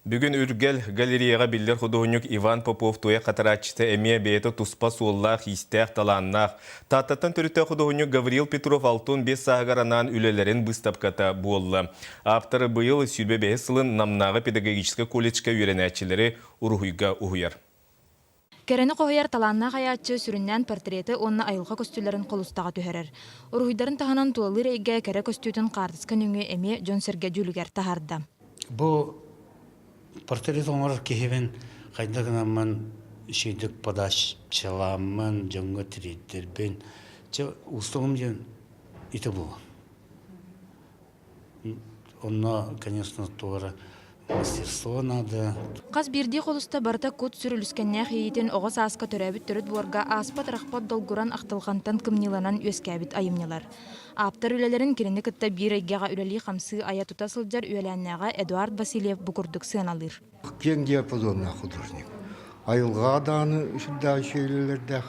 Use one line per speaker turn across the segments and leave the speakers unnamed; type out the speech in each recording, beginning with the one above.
Бүгүн Үргэл галереяҕа биллэр худуоһунньук Иван Попов туйах хатарааччыта эмиэ бэйэтэ туспа суоллаах-иистээх, талааннаах. Тааттаттан төрүттээх худуоһунньук Гаврил Петров 65 сааһыгар анаан үлэлэрин быыстапката буолла. Ааптар быйыл 25 сылын Намнааҕы педагогическай колледжка үөрэнээччилэри уруһуйга уһуйар.
Кэрэни хоһуйар талааннаах айааччы сүрүннээн портреты уонна айылҕа көстүүлэрин холустаҕа түһэрэр. Уруһуйдарын таһынан тулалыыр эйгэ кэрэ көстүүтүн хаартыска нөҥүө эмиэ дьон-сэргэ дьүүлүгэр таһаарда.
Бу портрет оҥорор киһибин хайдах гынаммын үчүгэйдик подачаламмын, дьоҥҥо тириэрдэрбин, чэ уустугум диэн ити буолар. Онно, конечно, туора мастерство надо.
Хас биирдии холуста барыта кут-сүр үлүскэннээх иэйиитин оҕо сааска төрөөбүт төрүт буорга ааспат-арахпат долгуран ахтылҕантан кымньыыланан үөскээбит айымньылар. Ааптар үлэлэрин кинини кытта биир эйгэҕэ үлэлии-хамсыы айа-тута сылдьар үөлээннээҕэ Эдуард Васильев бу курдук сыаналыыр.
Киэҥ диапазоннаах художник. Айылҕаҕа даҕаны сүрдээх үчүгэй үлэлэрдээх,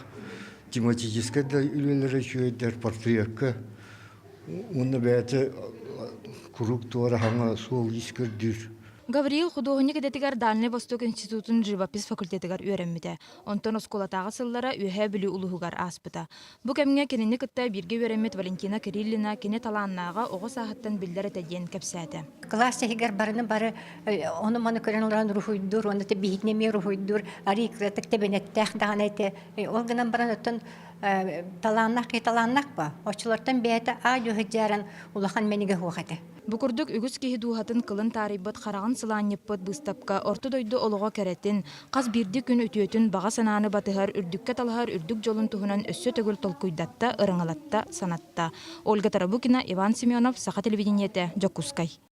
тематическай да үлэлэрэ үчүгэйдэр, портретка уонна бэйэтэ куруук туора хаҥа суол-иис көрдүүр.
Гавриил худуоһунньук идэтигэр Дальнай Восток институтун живопись факультетыгар үөрэммитэ. Онтон оскуолатааҕы сыллара Үөһээ Бүлүү улууһугар ааспыта. Бу кэмҥэ кинини кытта бииргэ үөрэммит Валентина Кириллина кини талааннааҕа оҕо сааһыттан биллэр этэ диэн кэпсээтэ.
Кылаас иһигэр барыны бары ону-маны көрөн олорон уруһуйдуур, уонна биһигини эмиэ уруһуйдуур, арыый кыратык тэбэнэттээх даҕаны этэ. Ол гынан баран оттон талааннаах киһи талааннаах ба. Оччолортон бэйэтэ аа-дьуо сылдьааран улахан мэнигэ суох этэ.
Бу курдук үгүс киһи дууһатын кылын таарыйбыт, хараҕын сылаанньыппыт быыстапка орто дойду олоҕо кэрэтин, хас биирдии күн үтүөтүн, баҕа санааны батыһар, үрдүккэ талаһар үрдүк дьолун туһунан өссө төгүл толкуйдатта, ырыҥалатта, санатта. Ольга Тарабукина, Иван Семенов, Саха телевидениетэ, Дьокуускай.